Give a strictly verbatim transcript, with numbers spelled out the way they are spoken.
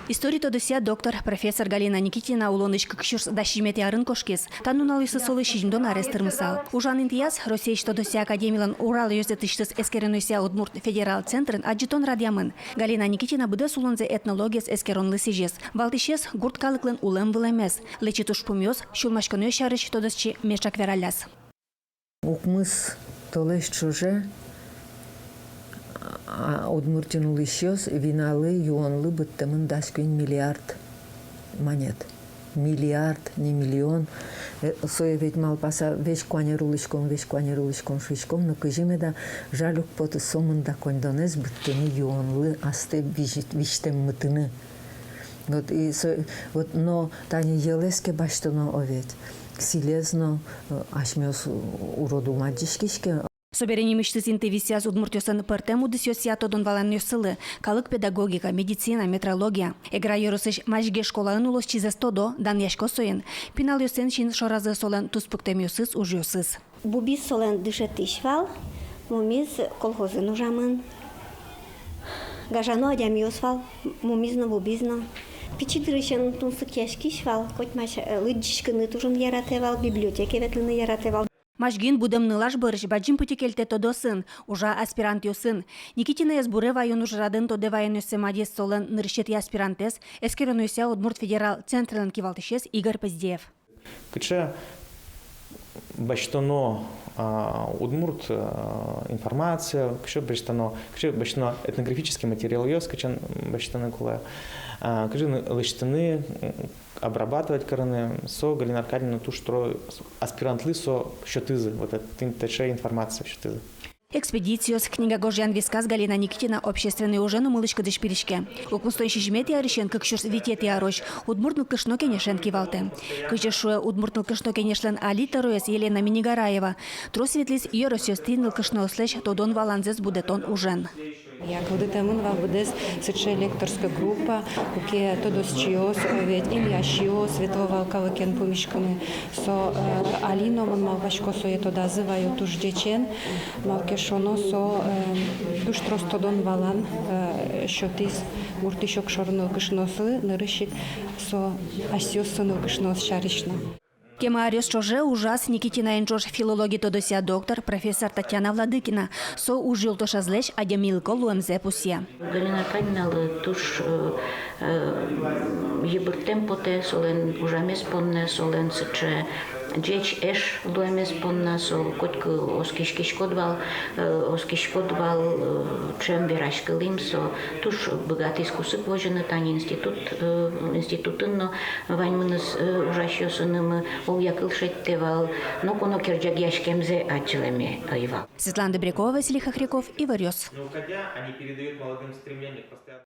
История тодосъя доктор, профессор Галина Никитина улонысь кык сюрс дас сизьыметӥ арын кошкиз. Та нуналъёсы солы сизьымдон арес тырмысал. Ужан интыяз Россиысь тодосъя академилэн Урал ёзэтысьтыз эскеронъёсъя удмурт федерал центрын адӟытон радъямын. Галина Никитина быдэс улонзэ этнологиез эскеронлы сӥзиз. Валтӥсез — гурт калыклэн улэм-вылэмез. Лэчыт ужпумъёс, сюлмаськонъёс сярысь тодосчи меӵак вералляз. Укмыс толэзь ӵоже, а, Удмуртиын улӥсьёс виналы, юонлы быдтэмын дас куинь миллиард манет. Миллиард, не миллион. Э, сое ведь малпаса, весь куанер улӥськом, весь куанер улӥськом шуиськом, но кызьы меда, жаль уг поты, сомында коньдонэз быдтыны юонлы, астэ визь-, визьтэммытыны. Вот и со, вот, но тани йӧлэз ке басьтоно, о ведь, сӥлез но, э, асьмеос урод ум адӟиськиське. Собере нимысьтыз инты висъяз удмуртъёслэн пӧртэм удысъёсъя тодон-валанъёссылы: калык педагогика, медицина, метрология. Эгра ёросысь Мазьге школаын улосчизэс тодо, данъясько соин. Пиналъёслэн син шоразы солэн туспуктэмъёсыз, ужъёсыз. Бубиз солэн дышетӥсь вал, мумиз колхозын ужамын. Гажано адямиос вал, мумиз но, бубиз но. Пичи дырысен тунсыкъяськись вал, котьмась, э, лыдӟиськыны туж ик яратэ вал, библиотекае ветлыны яратэ вал. Мазьгиын будэм нылаш бӧрысь бадӟым пытьы кельтэ тодосын, ужа аспирантъёсын. Никитинаез буре ваён ужрадын тодэ ваёнъёссэ мадиз солэн нырысетӥ аспирантэз, эскеронъёсъя удмурт федерал центрлэн кивалтӥсез Игорь Поздеев. Кыӵе басьтоно, а, удмурт, а, информация, кыӵе басьтоно, кыӵе басьтоно этнографический материалъёс, кыӵе басьтыны кулэ, а, кыӵе лэсьтыны, м, обрабатывать карыны, со Галина Аркадьевна туж тро-, аспирантлы со сётӥзы, вот это, тын-, таӵе информация сётӥзы. Экспедициос, книга гожъян висказ Галина Никитина общественной уже но мылысь-кыдысь пыриське. Укмыстон сизьыметӥ арысен кык сюрс витетӥ арозь Удмурт нылкышно кенешен кивалтэ. Кызьы шуэ Удмурт нылкышно кенешлэн али тӧроез Елена Миннигараева, трос ветлӥз ёросъёстӥ нылкышнослэсь тодон-валанзэс будэтон ужен. Кылдытэмын вал быдэс сыӵе лекторской группа, куке тодосчиос, о ведь, эмъясьёс ветло вал калыкен пумиськыны. Со, э, али но, мон малпасько, сое тодазы ваё туж ӟечен, малы ке шуоно, со, э, туж трос тодон-валан, э, сётӥз гуртысь огшоры нылкышноослы, нырысь ик со асьсэос, со нылкышноос сярысь но. Кема аръёс ӵоже ужаз Никитинаен ӵош филологи тодосъя доктор, профессор Татьяна Владыкина. Со уж юлтошезлэсь адямилыко луэмзэ пусъе. Галина Аркадьевналы туж, э, э, йыбырттэм потэ солэн ужамез понна, солэн сыӵе ӟеч эш луэмез понна. Со котьку оскиськиськод вал, э, оскиськод вал, э, ӵем вераськылӥм, со туж быгатӥз кусып возьыны. Тани институт, э, институтын но ваньмыныз, э, ужасьёсынымы огъя кыл шедьтэ вал, ноку но керӟегъяськемзэ адӟылэме ӧй вал. Светлана Добрякова, Василий Хохряков, Иворъёс. Но уходя, они передают молодым стремление к постоянному